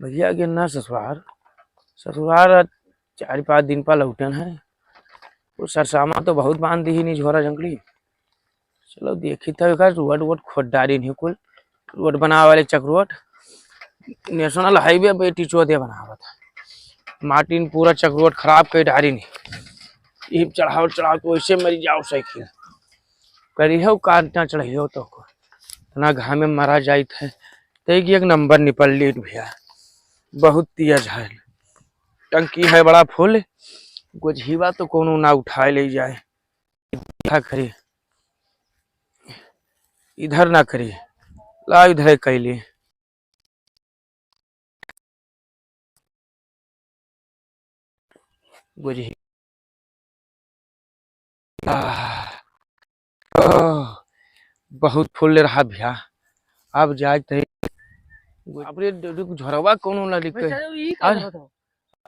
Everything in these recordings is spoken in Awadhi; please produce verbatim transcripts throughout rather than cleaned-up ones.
भैया के ना ससुरार, ससुरार चार पाँच दिन पा लौटन है। वो सरसामा तो बहुत बांध दी ही नी झोरा जंगली। चलो देखी था एकर रोड वोड खोद डारी नहीं कुल। रोड बनावे वाले चकरोट, नेशनल हाईवे बेटी चोदे बनावत है। मार्टिन पूरा चकरोट खराब कर डारी नहीं। ई चढ़ाओ चढ़ाओ तो वैसे मरी जाओ साइकिल। करिहो का ना चढ़ियो तो को। इतना घाम में मरा जाइत है। तो एक, एक नंबर निपल लीट भैया। बहुत तेज है। टंकी है बड़ा फुल। गोझिवा तो कोनो ना उठाए ले जाए। क्या करी? इधर ना करी। ला इधर कैली। गोझी। आह, आह, बहुत फुल रहा भैया। अब जाए तही। बाप रे, ड-, ड-, झोरवा कौनो ना लिखे। वैसे ई का अरे, करत हो?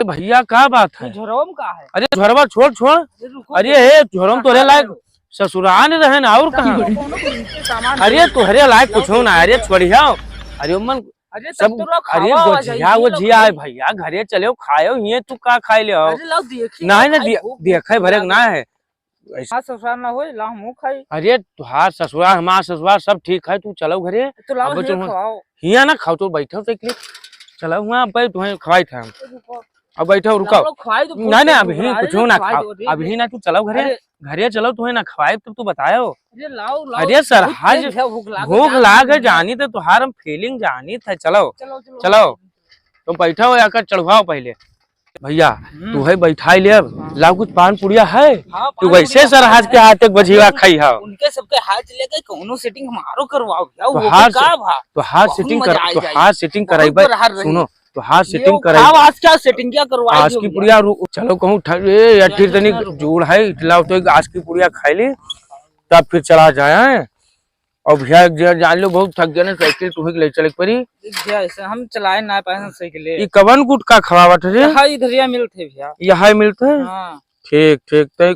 अरे भैया, का बात है? ये झोरवा में का है? अरे झोरवा छोड़, छोड़। अरे रुको, अरे रुको। हे, झोरवा में तोरे कहाँ लायक रहे हो? ससुरान रहे ना, और तब कहाँ? तो कौनो के नीचे सामान अरे है। तोहरे लायक लाओ कुछ ना, देखो अरे तो। छोड़िया। अरे मन अरे, तब सब, तो लोग अरे, खावा आवा गोझिया, जाई, ये लोग गोझिया है खाई। भैया, घरे चले हो, खाए हो, ये तू का खाए ले हो? अरे, लाओ, देखी नहीं, ना, ना, भाई, दे-, भूख, देखे भूख भरे के लगा ना है। ऐसे हाँ, ससुराल ना होए, लाओ, हमहू खाई। अरे, तुहार ससुराल, हमार ससुराल, सब ठीक है, तू चलो घरे। तो लाओ, अब ये तुम खवाओ। हिया ना खाओ, तो बैठो तो एक लिए। चलो, हुआ, अब भाई, तुम्हें खवाई था हम। तो रुको। अब बैठो, रुको। लाओ, खवाई दो, भूख नहीं, नहीं, लगी, अभी अरे, कुछ ना खवाई खाओ, दो, अरे, अभी ना, तू चलो घरे। अरे, घरे चलो, तुम्हें ना खवाए, तब तू बतायो। अरे लाओ, लाओ, अरे बहुत सरहज, तेज है, भूख लाग भूख जात लाग है। जानी तो तुहार हम feeling जानी था। चलो, चलो, चलो, चलो। चलो। तो बैठो, आकर चढ़वाओ पहले। भैया, हम्म। तू है बैठाई ले अब। हाँ। लाओ कुछ पान पुड़िया है? हाँ, तू पान वैसे पुड़िया सरहज है। के हाथ एक गोझिवा खाई है। उनके सबके हाथ लेके कौनो setting हमारो करवाओ भैया, तो वो हार का से-, भा? तो हार बहुत setting मजा कर, आ तो जाए। हार setting बहुत कराई भाई। बरहर रही। सुनो, तो हाथ ये setting वो कराई। खाओ, आज क्या setting क्या करवाई आज जो की भैया? पुड़िया रु-, चलो कहूँ ठहर, ए, या या फिर तनी कितना रुको? जोड़ है, लाओ तो एक आज की पुड़िया खाई ली, तब फिर चला जाए, हैं? और भैया एक जगह जान लो, बहुत थक गए ना, साइकिल तुम्हें ले चले के पड़ी। भैया, ऐसे हम चलाए ना पाए हैं साइकिल। ये कवन गुटखा खवावत है रे? यहाँ इधरिया मिलते भैया। यहाँ मिलते हैं? हाँ। ठीक, ठीक, तो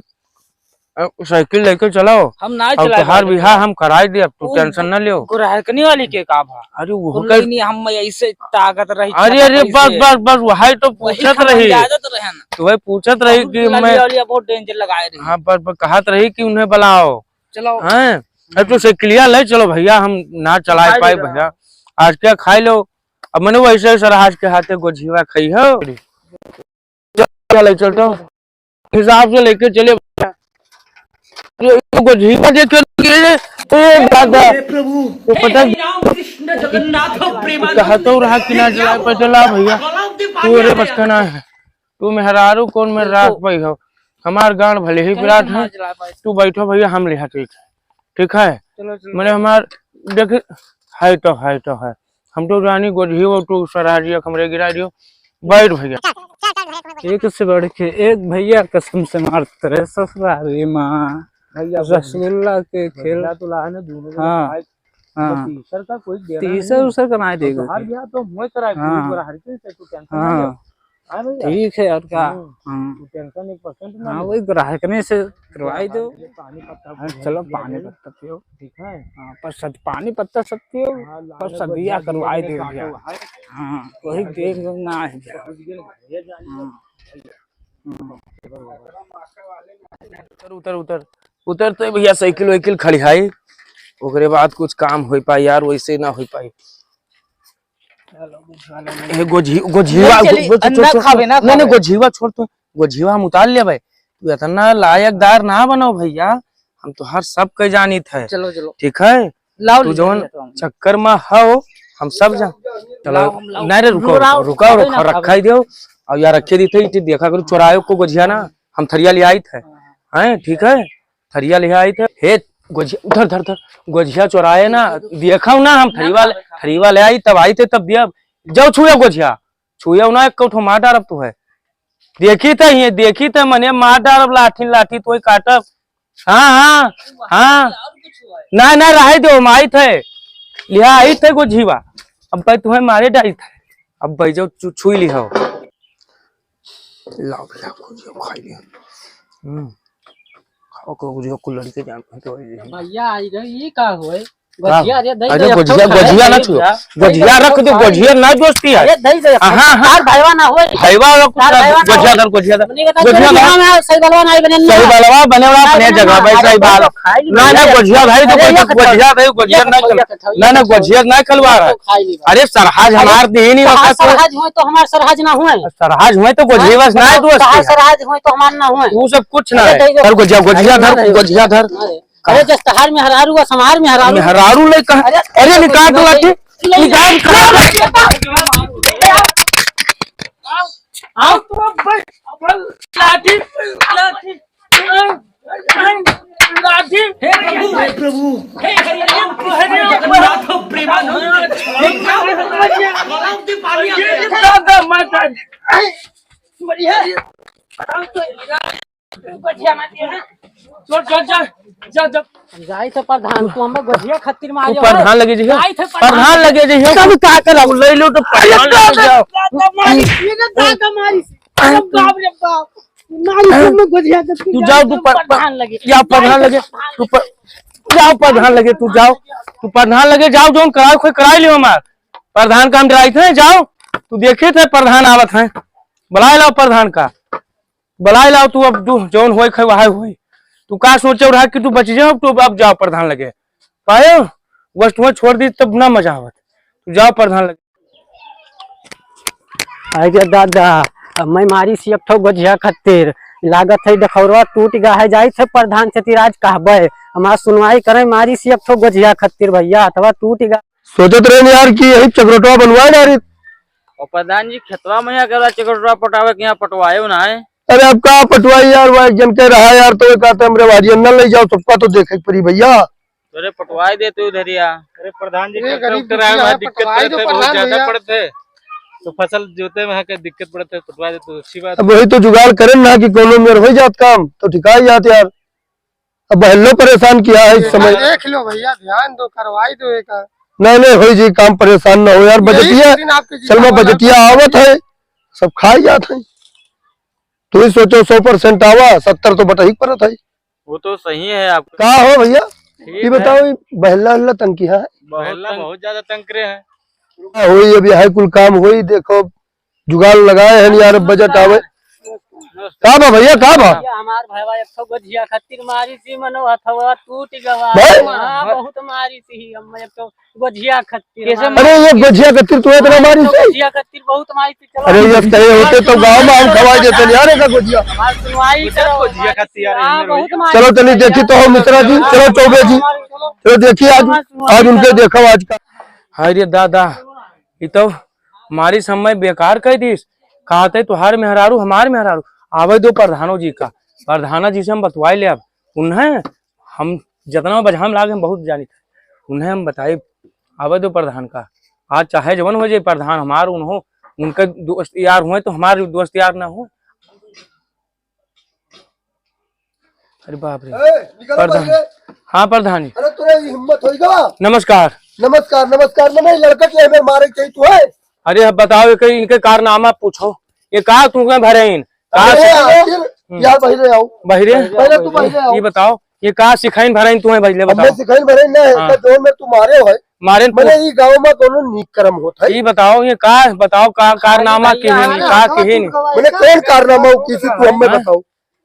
अ, साइकिल लेके चलाओ। हम ना अब चलाए तोहार पाए बिहा भैया। हम कराई दे, अब तू वो tension ना लियो। ग्राहकनी वाली के का भा? अरे वो वो कर नहीं, नहीं, हम ऐसे ताकत रही, अरे, अरे, ताकत बस, ऐसे। बस, बस, वही तो वही पूछत खाना रही। ज्यादा तो रहे ना। तो वही पूछत रही बहुत कि ललिया मैं उलिया बहुत danger लगाए रही। हाँ, पर, पर कहत रही कि उन्हें बुलाओ। चलाओ। हैं? अरे तू हम्म। साइकिलिया ले चलो भैया, हम ना चलाए खाए पाए ले भैया। आज क्या खाई लो? अब मैंने वैसे सरहज के हाथे गोझिवा खाई हो। चल, चल, चल, तो हिसाब से लेके चले। ये, ये गोझिवा देखे के, ए दादा, हे प्रभु, तो पता हे राम कृष्ण जगन्नाथ प्रेमानंद, कहा तो रहा कि ना हे चला श्याम पे चला भैया। बलदेव तू रे आया। बस का ना है, तू मेहरारू कौन में राख पाई हो? हमार गांड भले ही कहीं विराट से ना है। चला पाए। तू बैठो भैया, हम लिहा ठीक है, ठीक है। चलो, चलो। मैंने हमार देख, है तो है, तो है। हम तो रानी गोझी हो, तू सरारिया हमरे गिरा दियो। बैठ भैया। एक से बढ़ के एक भैया, कसम से मारत रहे ससुरारी माँ। भैया, रसगुल्ला के खेल। भैया तो ला है ना, दोनों जने हाँ, खाए। हाँ। तो तीसर का कोई देना तीसर नहीं। उसर का नहीं देगा। तो हर भैया तो मुँह कराए, हाँ। कोई ग्राहक से तू tension ना हाँ। ले। हाँ भैया। ठीक है, और का? हम्म। हाँ। तू tension एक percent ना हाँ, ले। वही ग्राहकने से करवाई दो। पानी पत्ता हाँ, चलो, पानी पत्ता पियो। ठीक है। हाँ, पर सद-, पानी पत्ता सब पियो, हाँ, पर लाल सदिया भैया करवाई दे भैया। काटो है। हाँ, वही देख लो ना है भैया। हाँ। हम्म। उतर, उतर, उतर। उतर तो भैया साइकिल वाइकिल खड़ी है, ओकरे बाद कुछ काम हो पाई यार, वैसे ना हो पाई। ए, गोझी-, गोझीवा, नहीं चली, गो-, गो-, छोड़, अंदर छोड़, खावे छोड़। ना नहीं, नहीं, खावे। गोझीवा छोड़ तू, गोझीवा हम उतार लेबै। तू इतना लायकदार ना बनो भैया, हम तोहार सब के जानित है। चलो, चलो। ठीक है? लाओ, तू ले जौन लिया तो हम। चक्कर में हो, हम सब जा-, चलो, लाओ, हम लाओ। नहीं रे, रुको, रुको, रुको, रुको, रुको, खावे ना, रखा ही खावे। दो। अब यार रखे दी थे, इटी देखा करू, चोरायो को गोझिया ना, हम थरिया ले आई थे। हाँ। हैं, ठीक है? थरिया ले आई थे। हे, गोझिया, उधर, उधर, उधर। गोझिया चोराए ना, देखा ना, हम ना थरिया ले, खावे, खावे। थरिया ले आई, तब आई थे, तब दिया। जाओ, छुए गोझिया। छुए ना, एक कौठो मार डारब तू है। देखी त ये, देखी त मने मार डारब, लाठी, लाठी तोय काटब। हाँ, हाँ, हाँ। ना, ना, रहे दो, हम आई थे। लिहा आई थे गोझीवा। अब भाई तुम्हें मारे डारी थे। अब भाई जो छु-, छुई लिहो। लाओ भैया, गोझिया खाई लियो। हम्म। खाओ को गोझिया को लड़के जान पे तो ये। भैया आई गए, ये का होए? गोझिया, अरे, दे अरे, दे, एक गोझिया, ठो गोझिया ना खाई छुओ। जा। गोझिया रख दे, गोझिया ना दोस्ती है। अरे, दे दे, एक ठो। हाँ, हाँ। तार भाईवा ना होए। भाईवा रख, तार भाईवा ना गोझिया होए। धर, गोझिया धर। मने बता, गोझिया धर। हम सही बलवा ना बने ना। सही बलवा बने वाला अपने जगह भाई, सही बात। ना, ना, गोझिया भाई, तो अरे, गोझिया, एक ठो। गोझिया भाई, गोझिया एक ना ठो, खल-, एक ठो, ना, ना, एक ठो। गोझिया ना खलवा रहा है। एक ठो खाई ली। अरे, सरहज हमार देही नहीं होता तो। सरहज होए तो हमार सरहज ना होए। सरहज होए तो गोझिया बस ना है दोस्त। सरहज होए तो हमार ना होए। वो सब कुछ ना है। अरे, दे दे। चल, गोझिया, गोझिया धर, गोझिया धर। अरे, अरे, जस तहार मेहरारू, बस हमार मेहरारू। मेहरारू ले कहा? अरे, अरे, निकाल दो लाठी, निकाल, निकाल। आओ, आओ, तो अब भाई, अब लाठी, लाठी, लाठी। हे प्रभु, हे प्रभु, हे प्रभु, हे जगन्नाथ प्रेमानंद, हे क्या हो गया? ये दादा माता जी। बढ़िया। चल, चल, चल, चल, चल। जाई तो प्रधान, तू हमें गोझिया खत्तिर में तू आयो है। प्रधान लगे जी हो। जाई तो प्रधान प्रधान लगे जी हो। तब का करब? ले लो तो प्रधान लगे जाओ। दादा मारी, ये दादा मारी। अरे बाप रे बाप। मारी, तुम गोझिया खत्तिर तू जाओ, तू पर-, प्रधान लगे। जाओ प्रधान लगे। तू पर-, जाओ प्रधान लगे, तू जाओ। तू प्रधान लगे जाओ, जौन कराए खोए कराए लियो हमार। प्रधान काम डराई थे, जाओ। तू देखित है प्रधान आवत है। बुलाए लाओ प्रधान का। बुलाए लाओ तू, अब तू जौन होए खाए वहाए होए। तू का सोचे रहा कि तू बच जाओ, तू अब जाओ प्रधान लगे। पायो? बस तुम्हें छोड़ दी तब ना मजा आवत। तू जाओ प्रधान लगे। अरे दादा, अब मैं मारी सी एक ठो गोझिया खत्तिर। लागत है देखौरवा टूट गा है, जाई थे प्रधान से तिराज कहबे। हमार सुनवाई करे मारी सी एक ठो गोझिया खत्तिर भैया, अथवा टूट गा। सोचत रहे यार कि यही चकरोटवा बनवाए डारी। और प्रधान जी, खेतवा में यहाँ गला चकरोटवा पटावे के यहाँ पटवाए हो ना है? अरे, अब का पटवाई यार, वो एक जन के रहा यार, तो एक कहते हमरे बाड़िया न ले जाओ, सबका तो देखे के पड़ी भैया। अरे, पटवाए दे तू उधरिया। अरे, प्रधान जी, अरे, ट्रैक्टर गरीब उक्टर आए दुखिया में है, दिक्कत पटवाए पड़त दो, है, बहुत बहुत ज्यादा ज्यादा। पड़त है। तो फसल जोते में है, के दिक्कत पड़त है, पटवाए दे तू, अच्छी बात। अब वही तो जुगाड़ करें ना कि कोनो मेर हो जात काम, तो ठिकाई जात यार। अब बहल्लो परेशान किया है इस समय। देख लो भैया, ध्यान दो, करवाई दो एक। नहीं, नहीं, होई जी काम, परेशान ना हो यार। यही बजटिया, दिन आपके चल मैं जितावा बजटिया आवत है, सब खाई जात है। तू ही सोचो, सौ percent आवा, सत्तर तो बटही परत है। वो तो सही है आपका। का हो भैया, ठीक ये है। बताओ, ये बहल्ला हल्ला तंग किया है? बहल्ला बहुत तंग। बहुत ज्यादा तंग करे हैं। होई, अभी हाई कुल काम होई, देखो, जुगाड़ लगाए हैं यार, बजट आवे। का बा भैया, का बा? भैया, हमार भाईवा एक ठो गोझिया खत्तिर मारी सी, मनो हथवा टूट गवा। भाई? हाँ, बहुत मारी सी ही, हम एक ठो गोझिया खत्तिर कैसे मारी। अरे, ये गोझिया खत्तिर तू इतना मारी सी? गोझिया खत्तिर बहुत मारी सी, चलो। अरे, ये कहे होते तो गाँव में हम खवाई देते यार, एक गोझिया। हमार सुनवाई करो, गोझिया खत्तिर यार, हाँ, बहुत मारी चलो, चलिए, देखी तो हो मिश्रा जी, चलो चौबे जी, चलो देखिए, आज, आज उनके देखो आज का। हाय रे दादा, ई तो मारी समय बेकार कह दीस। कहते तुहार मेहरारू, हमार मेहरारू। आवे दो प्रधानो जी का। प्रधाना जी से हम बतवाए ले अब। उन्हें हम जितना बजहाम लागे, हम बहुत जानी थे। उन्हें हम बताए, आवे दो प्रधान का। आज चाहे जवन हो जाए प्रधान हमार, उन्हों, उनके दोस्त यार हुए तो हमारे दोस्त यार ना हो। अरे बाप रे। ए, निकल प्रधान। पहले। हाँ प्रधान जी। अरे तोरे ई हिम्मत होई गा? नमस्कार। नमस्कार, नमस्कार। मने लड़का के हमें मारे के तू है? अरे अब बताओ, एक इनके कारनामा पूछो। ये का तू के भरे इन? का अरे से-, आखिर हम्म। यार बहिरे आओ। बहिरे? पहले तू बहिरे आओ। ये बताओ, ये का सिखाइन भरे इन तुम्हें बहिरे अब बताओ। मैं सिखाइन भरे ना है, हाँ। तो जो में तू मारे हो है। मारे न मने तू। ई गाँव में कोनो नीक कर्म होत है। ई बताओ, ये का, बताओ का कारनामा अरे किहिन, भैया, का किहिन? मने कौन कारनामा हो किसी तू हमें हाँ? बताओ।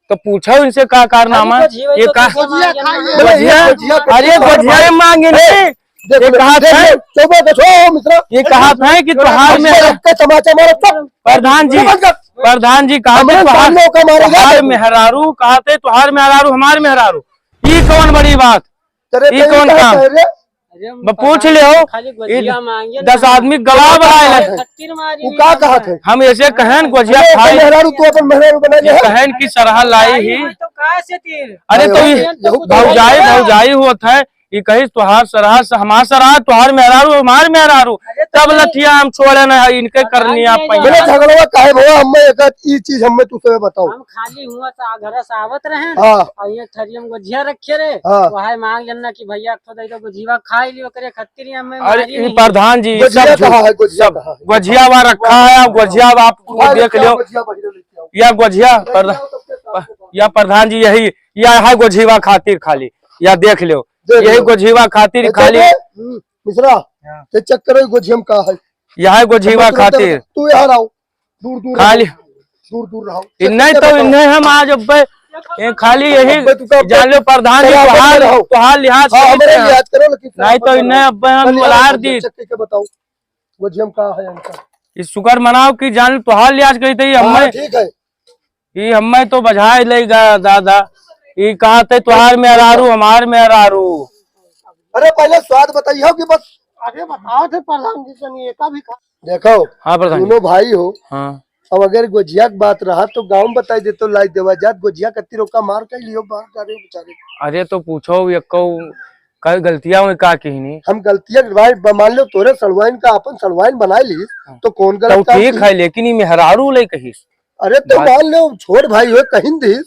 तो पूछो इनसे का कारनामा, अरे गोझिया ये तो का? गोझिया खाइए। बोले, ये गोझिया, गोझिया अरे खाइए। गोझिया मांगे नहीं। देख, ये कहा देख, था? देख, चुप हो, देखो, मिश्रा। ये कहा था कि अरे तुहार गोझिया में के तमाचा मारो, चुप। प्रधान जी, बंद कर। प्रधान जी कहा हमरे थे तुहार, सामने ओका मारेगा तुहार तो। मेहरारू, कहा थे तुहार मेहरारू, हमार मेहरारू। ई कौन बड़ी बात? अरे ई तो कौन ई का काम? कह रहे? अरे ब-, पूछ प्रधान ले हो, जी, खाली गोझिया ई मांगे दस ना। आदमी गवाह बनाए ले। खत्तिर मारी वो का नहीं कहत है? हम ऐसे कहन गोझिया अरे, खाए। अपन मेहरारू, तू अपन मेहरारू बना ले। ये कहन की सरहा लाई ही। तो का से तीर? अरे तो अरे, ये यहू भौजाई, भौजाई होत है। ये कही तुहार सरहा से हमार सरहा, तुहार मेहरारू, हमार मेहरारू। अरे तो तब ये लठिया हम छोड़े ना है, इनके पता करनी नहीं आप है पहले। यार। झगड़वा काहे भवा, हमें एक ई चीज हमें तू से बताओ। हम खाली हुआ सा घर से आवत रहे हाँ। और ये थरिया में गोझिया रखे रहे, हाँ। वहाए मांग लेना कि भैया एक ठो दे दो, गोझिया खाई लियो, ओकरे खत्तिर ही हमें अरे मारी ई नहीं। प्रधान जी, गोझिया सब झूठ, कहाँ है? गोझिया सब कहाँ है? गोझिया वहाँ रखा है, आप गोझिया आप उठा देख लेके आओ, लो। गोझिया बहिरे लेके आओ। या गोझिया लेके प्रधा-, आओ, सबके साथ में या प्रधान जी यही, या है गोझिया खातिर खाली, या देख लो। देख यही लो। गोझिवा खातिर ए, खाली देख, हम्म, मिश्रा, हाँ। ते check करो, ये गोझिया में का है। यह गोझिवा तुरंत खातिर। तू यहाँ रहो, दूर दूर खाली रहो, दूर दूर रहो। इन्हें तो इन्हें हम आज अब्बे, ये खाली यही अब्बे तू का जान लो प्रधान जी, शराब में तुहार, रहो। तुहार लिहाज हाँ, करी हमारे थे। लिहाज करो, लेकिन नहीं तो इन्हें अब्बे हम खाली बुलार दी। Check करके बताओ, गोझिया में का है इनका। इस शुक्र मनाओ कि जान लो तुहार लिहाज करी थे, ये हाँ, हमें ठीक है। ई हम्मे तो बझाए लेगा दादा। ई कहत है तुहार मेहरारू, हमार मेहरारू। अरे पहले स्वाद बताइयो कि बस। अरे बताओ थे प्रधान जी, तनी एका भी खा। देखो, हाँ प्रधान जी। दोनों भाई हो। हाँ। अब अगर गोझिया के बात रहा तो गाँव में बताई देतो, लाई देवा जात, गोझिया कत्ती रोका मार के लियो बाहर जा रहे हो बेचारे। अरे तो पूछो, ये कौ, कई गलतियाँ हुई का किहनी? हम गलतियाँ भाई ब-, मान लो तोरे सड़वाइन का अपन सड़वाइन बनाए ली, हाँ। तो कौन तो गलत काम ठीक की? है, लेकिन ई मेहरारू ले कहिस। अरे तो बात मान लो छोट भाई हो कहिन दिस,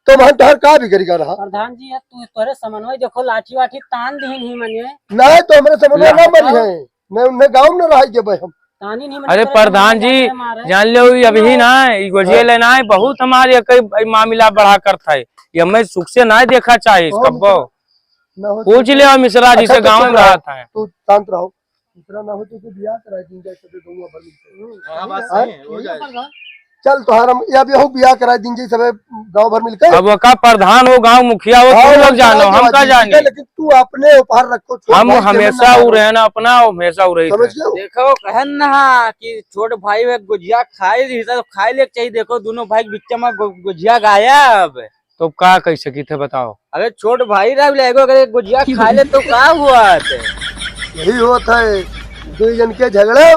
तो मान तोहर का बिगड़ी का रहा? प्रधान जी, ये तू तोरे समन्वय देखो, लाठी वाठी तान दिहिन ही मने। नहीं तो हमरे समन्वय ना ना बताओ। मरी है, मैं उन्हें गाँव में रह गए भाई हम। तानी नहीं मने अरे तोरे प्रधान समन्वय जी, जाने मारे। जान लो, ये अभी ना, ये गोझिया हाँ। लेना है, बहुत हमारे कई, कई मामला बढ़ा कर था। ये हमें सुख से ना देखा चाहिए कौन कब्बो। ना हो पूछ तो ले मिश्रा जी ना से, तो गाँव में रहो। रहा था। तू शांत रहो। इतना ना हो तो तू बियाह करा दीन जाए सबे गौवा भर मिलके। हाँ, बात हाँ? सही है, हो जाए। चल तोहार हम, या भी हो बियाह करा दीन जाए सबे गाँव भर मिलके। अब वो का प्रधान हो, गाँव मुखिया हो, हाँ, तुम लोग जानो, हम का जानी। लेकिन तू अपने ऊपर रखो, छोट हम भाई के हमेशा ना उ रहे ना अपना, हमेशा उ रही समझ थे। गयो? देखो, कहन ना कि छोट भाई वे गुजिया खाए रही था, तो खाए लेके चाहिए। देखो, दोनों भाई के बीच में गु-, गुजिया गायब। तो का कह सकी थे बताओ? अरे छोट भाई रह ले, एगो अगर गुजिया खा ले तो का हुआ थे? यही होत है, दो जन के झगड़ा,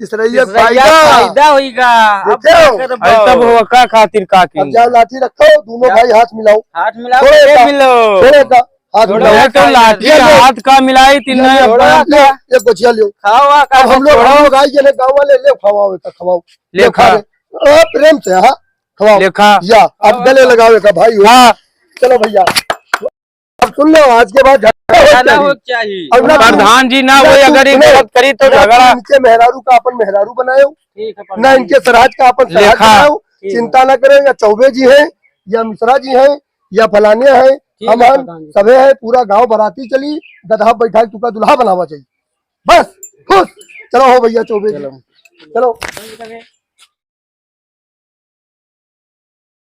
तीसरैया तीसरैया फायदा। फायदा होइगा। अब देखो। का करबो? अरे तब हुआ का खातिर का की? अब जाओ लाठी रखो, दोनों जा। भाई हाथ मिलाओ। हाथ मिलाओ, थोड़े के का, मिलो। थोड़े का, हाथ थोड़े मिलाओ। ये तो का लाठी मिलाओ। हाथ का मिलाई, तीन ये लो, थोड़ा ये, का। ये गुजिया लियो। खाओ, आ, का अब हम लोग, थोड़ा। हम लोग आई, ये ले गाँव वाले, ले खवाओ, बेटा, खवाओ। ले ले खा। खा ले। आ, प्रेम से, हाँ। खवाओ। लेखा। या, अब गले लगावे का भाई हो। हाँ। चलो भैया, अब सुन लो, आज के बाद झगड़ा हो झगड़ा चाहिए। हो चाहिए। अब ना प्रधान जी ना ना हो, तू अगर ये सुनो, गलत करी तो ना तू झगड़ा। इनके मेहरारू का अपन मेहरारू बनायो, ठीक है ना प्रधान जी। इनके सराज का अपन सराज लेखा। बनायो। ठीक है। चिंता ना करो, या चौबे जी हैं, या मिश्रा जी हैं, या फलाने हैं, ठीक हम है हैं, प्रधान जी। सभे हैं, पूरा गांव बराती चली, गदहा बैठा के तुका दुल्हा बनावा चाहिए। बस, खुश। चलो हो भैया चौबे जी। चलो। चलो।